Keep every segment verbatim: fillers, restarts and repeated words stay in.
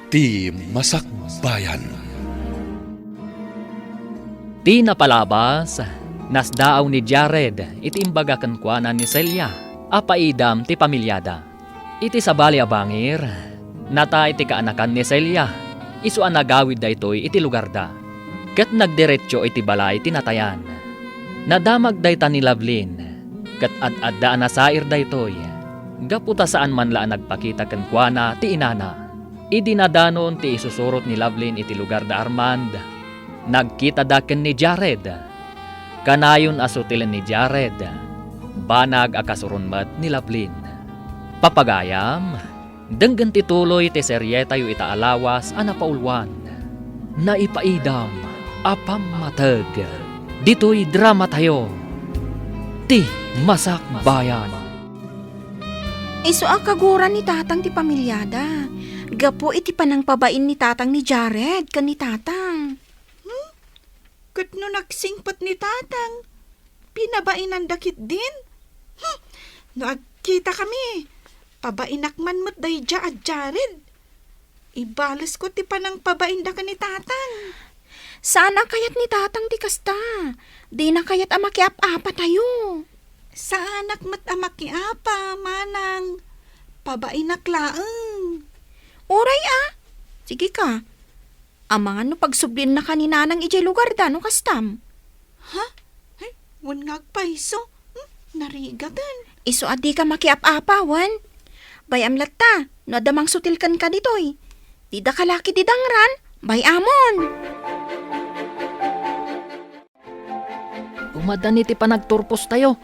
Ti Masakbayan. Ti napalabas, nasdaaw ni Jared iti imbaga kenkuana ni Celia a paidam ti pamiliada. Iti sabali a bangir, natay ti kaanakan ni Celia, isu a nagawid daytoy iti lugarda, ket nagdiretso iti balay ti natayan. Nadamag dayta ni Lovelyn, ket ad-adda a nasair daytoy, gapu ta saan man la a nagpakita kenkuana ti inana. Idi nadanon ti isusurot ni Lovelyn iti lugar da Armand, nagkitada ken ni Jared. Kanayon a sutilen ni Jared, banag a kasuron met ni Lovelyn. Papagayam, denggen ti tuloy ti serietayo ita a lawas a napauluan, Naipaidam a Pammateg. Ditoy dramatayo, Ti Masakbayan. Isu a kaguran ni Tatang ti pamiliada, gapu iti panangpabain ni Tatang ni Jared ken ni Tatang. Hmm? Ket no nagsingpet ni Tatang, pinabainanda ketdin? Hmm! No agkitakami, pabainak man met daydiay a Jared. Ibalesko ti panangpabainda ken ni Tatang. Saan a kayat ni Tatang ti kasta. Dina kayat a makiap-apatayo. Saanak met a makiapa, manang. Pabainak laeng. Uray a. Sige ka. Amangan no pagsubliennaka ni Nanang idiay lugarda no kastam. Ha? Ay, wen nga agpayso. Hmm? Narigaten. Isu a dika makiap-apa, wen? Bay-am latta, no adda mangsutil kenka ditoy. Dida kalaki ti dangran, bay-amon. Umadani ti panagturpostayo.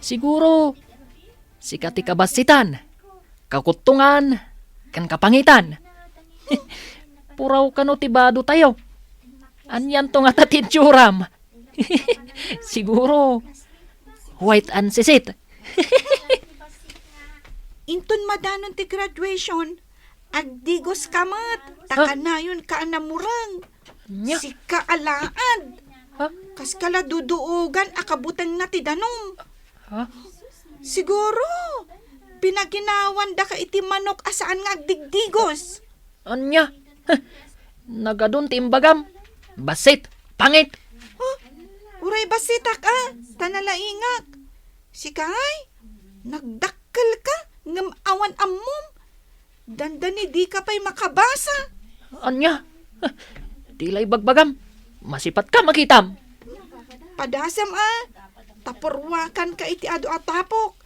Siguro, sika ti kabassitan, kakuttongan, ken kapangitan. Puraw kano ti badotayo. Anianto ngata ti itsuram? Siguro, white and sisit. Inton madanon ti graduation, agdigoska met, ta Ha? kanayon ka a namureng. Nya? Sika a laad. Ha? Kaska la duduogan a kabutengna ti danum. Ha? Siguro, pinaginawandaka iti manok a saan nga agdigdigos. Ania? Nagadun ti imbagam. Bassit, pangit. Oh, uray bassitak a, ta nalaingak. Sika ay, nagdakkelka, ngem awan ammom. Dandani dika pay makabasa. Ania? Di la ibagbagam. Masipatka makitam. Padasem a, ta purwakanka iti adu a tapok.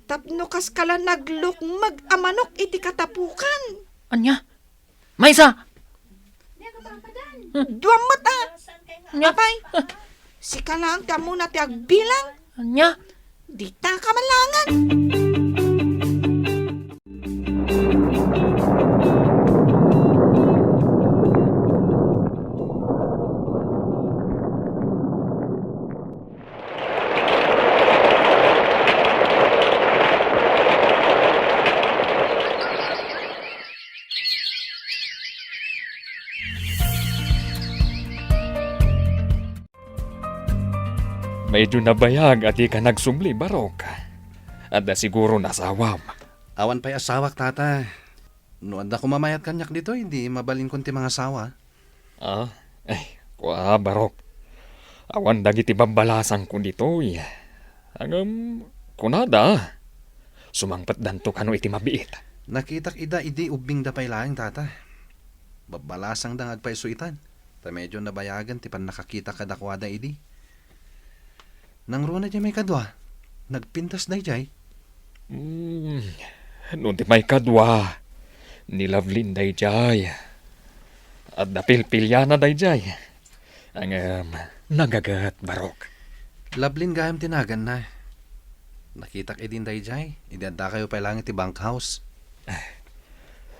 Tapno kaska la naglukmeg a manok iti katapukan. Ania? Maysa! Dua met a! Ania? Apay, sika laeng ti ammona ti agbilang. Ania? Dita ka malangan. Medyo nabayag a dika nagsubli, Barok. Adda siguro nasawam. Awan pay asawak, Tata. No adda koma mayat kaniak ditoy, di mabalinkon ti mangasawa. Ah, ay, kua, Barok. Awan dagiti babbalasangko ditoy. Ngem, kunada, sumangpetdanto kano iti mabiit. Nakitak ida idi ubbingda pay laeng, Tata. Babbalasangda nga agpayso itan, ta medyo nabayagen ti pannakakita kadakuada idi. Nangruna diay maikadua? Nagpintas daydiay? Hmm, no di maikadua, ni Lovelyn daydiay. Adda pilpiliana daydiay. Ngem, nagaget, Barok. Lovelyn gayam ti naganna. Nakitak idin daydiay, idi addakayo pay laeng iti bunkhouse.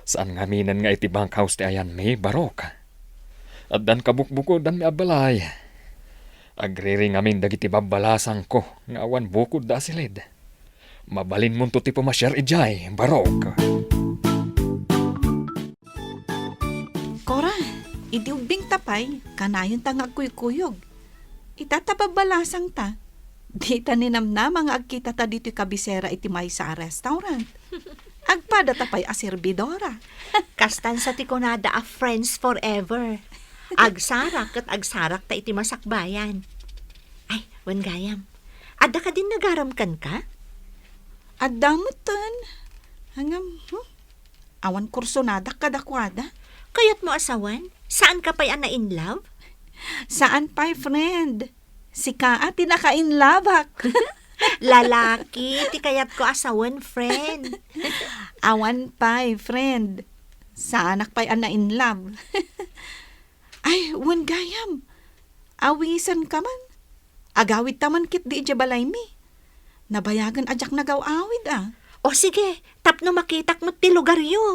Saan ngaminen nga iti bunkhouse ti ayanmi, Barok. Addan kabukbukodanmi a balay. Agriri ngamin dagiti babbalasangko nga awan bukodda a silid. Mabalinmonto ti pumasiar idiay, Barok. Kora, idi ubbingta pay, kanayonta nga agkuykuyog. Ita ta babbalasangta. Dita ninamnama nga agkitata ditoy kabisera iti maysa a restaurant. Agpadata pay a serbidora. Kastan sa ti kunada a friends forever. Agsarak ket agsarakta iti masakbayan. Ay, wen gayam. Adda kadin nagaram kenka? Adda metten. Ngem, hmm? Awan kursonadak kadakuada. Kayatmo a sawen? Saanka pay a na-in love? Saan pay, friend. Sika a ti naka-in love-ak. Lalaki ti kayatko a sawen, friend. Awan pay, friend. Saanak pay a na-in love. Ay, wen gayam. Awisenka man. Agawidta man ketdi idiay balaymi. Nabayagen a diak nagaw-awid a. O sige, tapno makitak met ti lugaryo.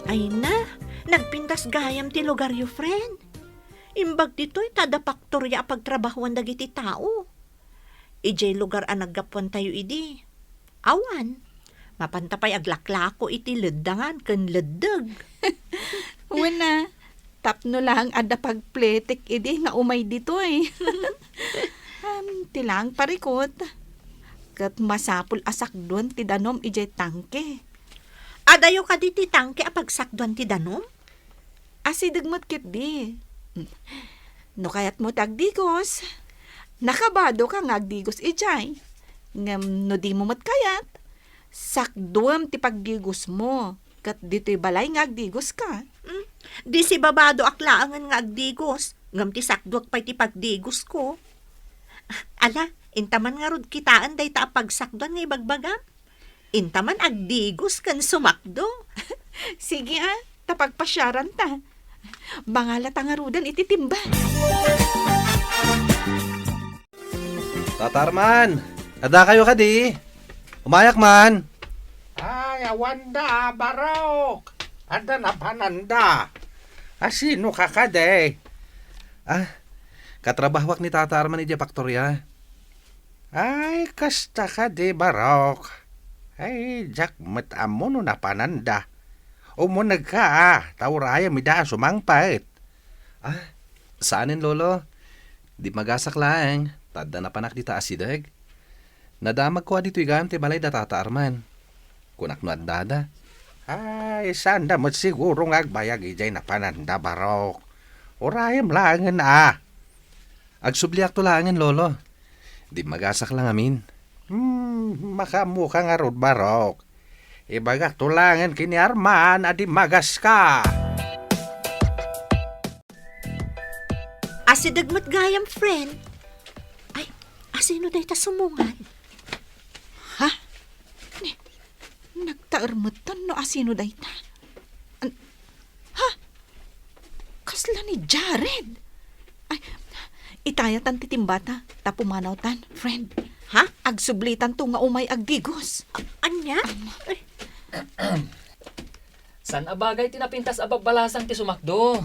Ay na, nagpintas gayam ti lugaryo, friend. Imbag ditoy ta adda paktoria a pagtrabahuan dagiti tao. Idiay lugar a naggapuantayo idi, awan. Mapanta pay aglaklako iti leddangan ken leddeg. Wen a, tapno laeng adda pagpletek idi nga umay ditoy. Am, ti laeng parikut. Ket masapul a sakduen ti danum idiay tangke. Adayo kadi ti tangke a pagsakduan ti danum? Asideg met ketdi. No kayatmo ti agdigos, nakabadoka nga agdigos idiay. Ngem no dimo met kayat, sakduem ti pagdigosmo, ket ditoy balay nga agdigoska. Hmm, di sibabadoak laengen nga agdigos, ngem ti sakduek pay ti pagdigosko. Ala, inta man ngarud kitaen dayta a pagsakduan nga ibagbagam. Inta man agdigos ken sumakdo. Sige a, ta pagpasiaranta. Mangalata ngaruden iti timba. Tata Arman, addakayo kadi? Umayak man. Ay, awanda, barok. Adda napananda. Asinoka kadi? Ah, katrabahuak ni Tata Arman idiay paktoria. Ay, kasta kadi, barok. Ay, diak met ammo no napananda. Umunegka a, ta urayem ida a sumangpet. Ah, saanen, Lolo. Di magasak laeng, ta adda napanak dita asideg. Nadamagko a ditoy gayam ti balay da Tata Arman. Kunak no addada. Ay, saanda met siguro nga agbayag idiay napananda, barok. Urayem laengen a. Agsubliakto laengen, Lolo. Di magasak la ngamin. Hmm, makaammoka ngarud, barok. Ibagakto laengen ken ni Arman a di magaska. Asideg met gayam, friend. Ay, asino dayta sumungan? Ha? Ni, nagtaermetan no asino dayta. An-, ha? Kasla ni Jared? Ay, itayatan ti timbata, ta pumanawtan, friend. Ha? Agsublitanto nga umay agdigos. A-, ania? Ay. Saan a bagay ti napintas a babbalasang ti sumakdo?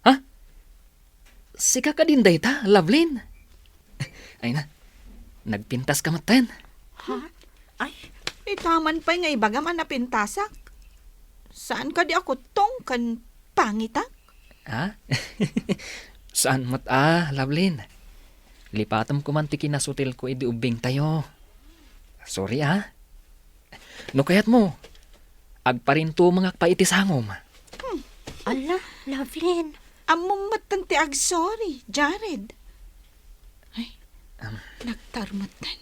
Ha? Sika kadin dayta, Lovelyn? Ay na, nagpintaska metten. Ha? Ay, itaman pay nga ibagam a napintasak. Saan kadi a kuttong ken pangitak? Ha? Saan met a, Lovelyn. Lipatem koman ti kinasutilko idi ubbingtayo. Sorry, a. No kayatmo, agparintumengak pay iti sangom. Hmm. Ala, Lovelyn. Ammom metten ti agsorry, Jared. Ay, Am. Nagtaermetten.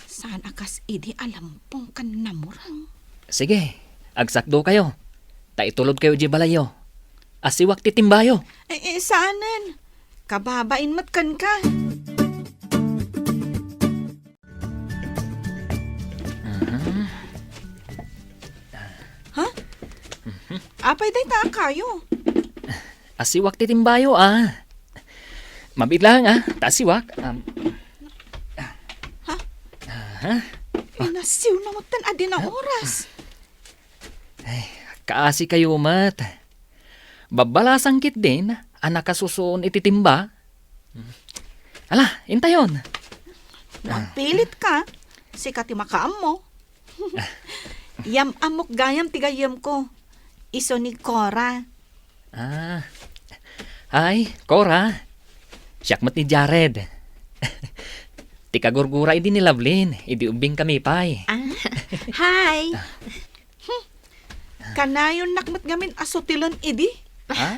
Saan a kas idi a lampong ken namurang. Sige, agsakdokayo. Ta itulodkayo idiay balayyo. Asiwak ti timbayo. Eh, eh, saanen. Kababain met kenka. Mhm. Ha? Mhm. Apay dayta a kayo? Asiwak ti timbayo, a. Mabiit laeng, a. Ta asiwak. Am. Ha? Aha. Inasiw na metten a di na oras. Ay, kaasikayo met. Babbalasang ketdin a nakasusuon iti timba. Ala, intayon. No agpilitka, sika ti makaammo. Yam-ammok gayam ti gayyemko. Isu ni Cora. Ah. Hi, Cora. Siak met ni Jared. Ti kagurgura idi ni Lovelyn, idi ubbingkami pay. Ah, hi. Kanayonnak met ngamin a sutilen idi. Ha?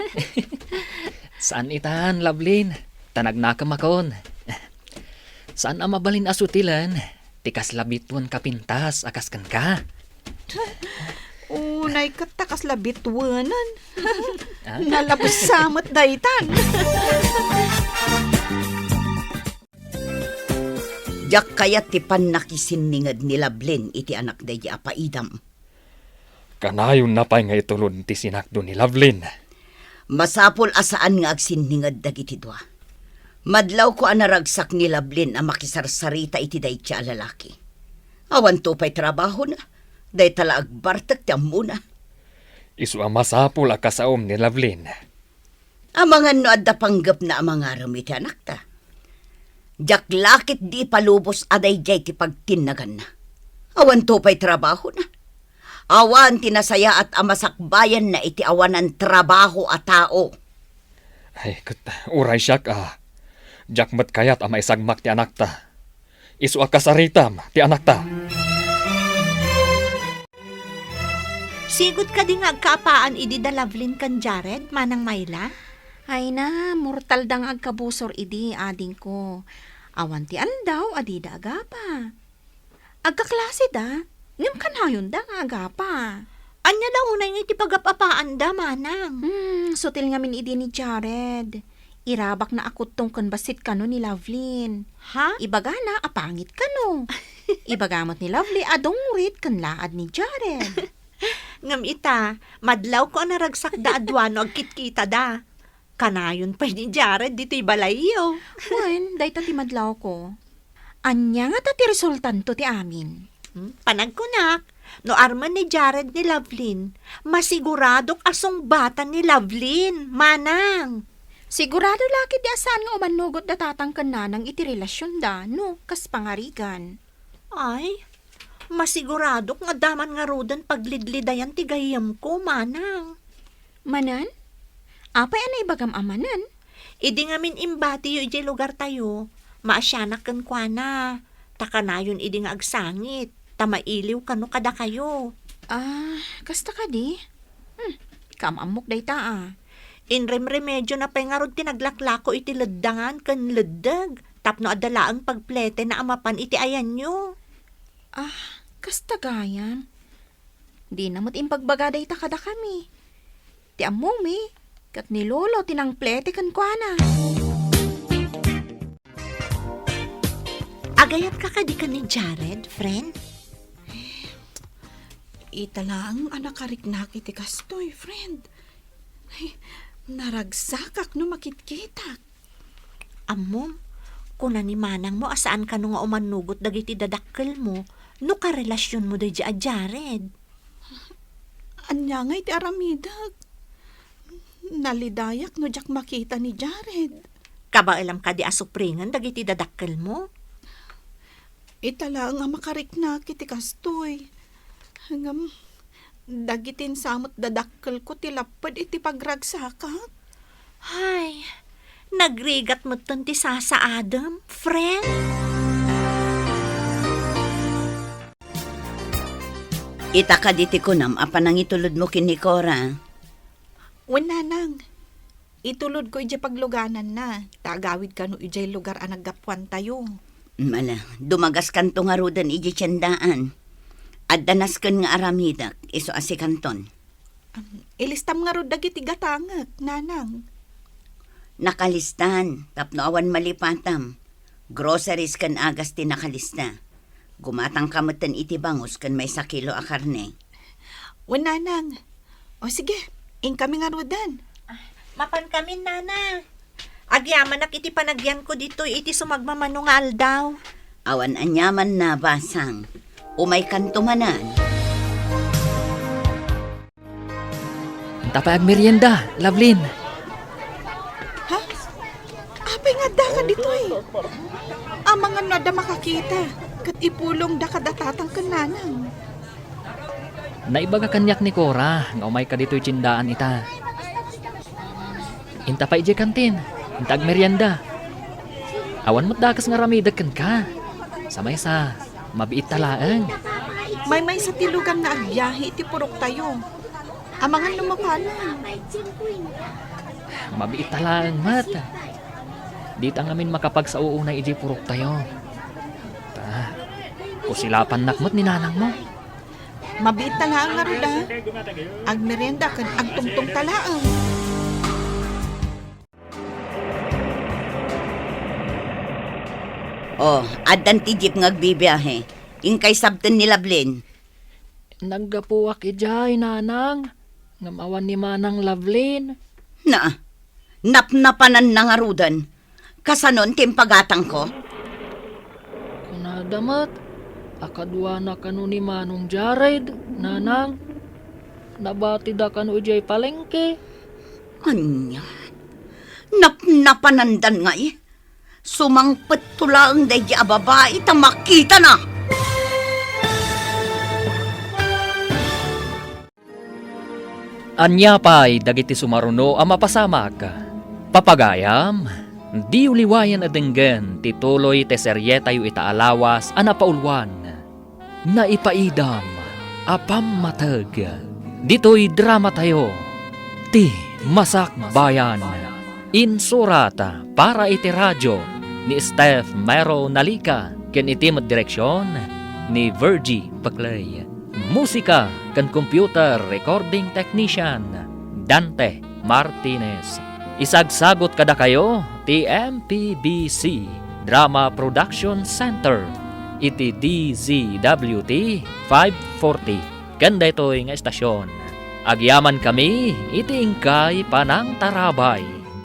Saan itan, Lovelyn. Ta nagnakemakon. Saan a mabalin a sutilen ti kasla bituen kapintas a kas kenka. Unay ket ta kasla bituenen. Ah? Nalabusa met daytan. Diak kayat ti pannakisinninged ni Lovelyn iti anak daydi a paidam. Kanayonna pay nga itulod ti sinakdo ni Lovelyn. Masapul a saan nga agsinninged dagiti dua. Madlawko a naragsak ni Lovelyn a makisarsarita iti dayta a lalaki. Awanto pay trabahona, dayta la agbartek ti ammona. Isu a masapul a kasaom ni Lovelyn. Amangan no adda panggepna a mangarem iti anakta. Diak la ketdi ipalubos a daydiay ti pagtinnaganna. Awanto pay trabahona. Awan ti nasayaat a masakbayanna iti awanan trabaho a tao. Ay, ket uray siak a. Diak met kayat a maisagmak ti anakta. Isu a kasaritam ti anakta. Sigud kadi nga agkaapaan idi da Lovelyn ken Jared, Manang Myla? Ay na, mortal da nga agkabusor idi, adingko. Awan ti aldaw a dida agapa. Agkaklaseda, ngem kanayonda nga agapa. Ania da unay nga iti pagap-apaanda, Manang? Hmm, sutil ngamin idi ni Jared. Irabakna a kuttong ken bassit kano ni Lovelyn. Ha? Ibagana a pangit kano. Ibaga met ni Lovely a dungngorit ken laad ni Jared. Ngem ita, madlawko a naragsakda a dua no agkitkitada. Kanayon pay ni Jared ditoy balayyo. Wen, dayta ti madlawko. Ania ngata ti resultanto ti amin? Hmm, panagkunak, no armen ni Jared ni Lovelyn, masiguradok a sungbatan ni Lovelyn, Manang. Sigurado la ketdi a saan nga umannugot da tatang ken nanang iti relasionda, no, kas pangarigan. Ay, masiguradok nga adda man ngaruden paglidlidayan ti gayyemko, Manang. Manen? Apay a naibagam a manen? Idi ngamin imbatiyo idiay lugartayo, maasianak kenkuana, ta kanayon idi nga agsangit, ta mailiw kano kadakayo. Ah, kasta kadi? Hmm, kaam-ammok dayta a. Inremremediona pay ngarud ti naglaklako iti leddangan ken leddeg tapno adda laeng pagpletena a mapan iti ayanyo. Ah, kasta gayam. Dina met impagbaga dayta kadakami. Ti ammomi, ket ni Lolo ti nangplete kenkuana. Agayatka kadi ken ni Jared, friend? Ita laeng a nakariknak iti kastoy, friend. Ay, naragsakak no makitkitak. Ammom, kuna ni manangmo a saan kano nga umannugot dagiti dadakkelmo no karelasionmo daydi a Jared. Ania ngay ti aramidek? Nalidayak no diak makita ni Jared. Kabaelam kadi a supringen dagiti dadakkelmo? Ita laeng a makariknak iti kastoy. Ngem, dagiti insamet dadakkelko ti lapped iti pagragsakak. Hay, nagrigat metten ti sasaadem, friend. Ita kadi ti kunam a panangitulodmo ken ni Cora? Wen, nanang. Itulodko idiay paglugananna, ta agawid kano idiay lugar a naggapuantayo. Mala, dumagaskanto ngaruden idiay tiendaan. Adda nasken nga aramidek, isu a sikanton. Am, ilistam ngarud dagiti gatangek, nanang. Nakalistan, tapno awan malipatam. Groceries ken agas ti nakalista. Gumatangka metten iti bangus ken maysa kilo a karne. Wen, nanang. O sige, inkami ngaruden. Mapankamin, nana. Agyamanak iti panagyanko ditoy iti sumagmamano nga aldaw. Awan aniamanna, basang. Umaykanto manen. Ita pay agmerienda, Lovelyn. Ha? Apay nga addaka ditoy? Amangan no adda makakita, ket ipulongda kada tatang ken nanang. Naibaga kaniak ni Cora nga umayka ditoy tiendaan ita. Ita pay idiay kantin, ita agmerienda. Awan met dakes nga aramidek kenka. Sa maysa, mabiit ta laeng. Maymaysa ti luganna agbiahe iti puroktayo. Amangan no mapanan. Mabiit ta laeng met. Dita ngamin makapagsao unay idiay puroktayo. Ta, kusilapannak met ni nanangmo. Mabiit ta laeng ngarud a. Agmerienda ken agtungtong ta laeng. Oh, addan ti jeep nga agbibiahe. Inkay sabten ni Lovelyn. Naggapuak idiay, nanang. Ngem awan ni manang Lovelyn. Na, napnapananna ngaruden. Kasanon ti impagatangko? Kunada met, a kaduana kano ni Manong Jared, nanang. Nabatida kano idiay palengke. Ania? Napnapanandan ngay? Sumangpetto laeng daydi a babai ta makitana. Ania pay dagiti sumaruno a mapasamak? Papagayam, diyo liwayan a denggen ti tuloy ti serietayo ita a lawas a napauluan. Naipaidam a pammateg. Ditoy dramatayo, Ti Masakbayan. Insurat para iti radio ni Steph Mero Nalica ken iti met direksion ni Virgie Peclay. Musika ken computer recording technician, Dante Martinez. Isagsagot kadakayo ti M P B C Drama Production Center iti D Z W T five forty ken daytoy nga estasyon. Agyamankami iti inkay panangtarabay.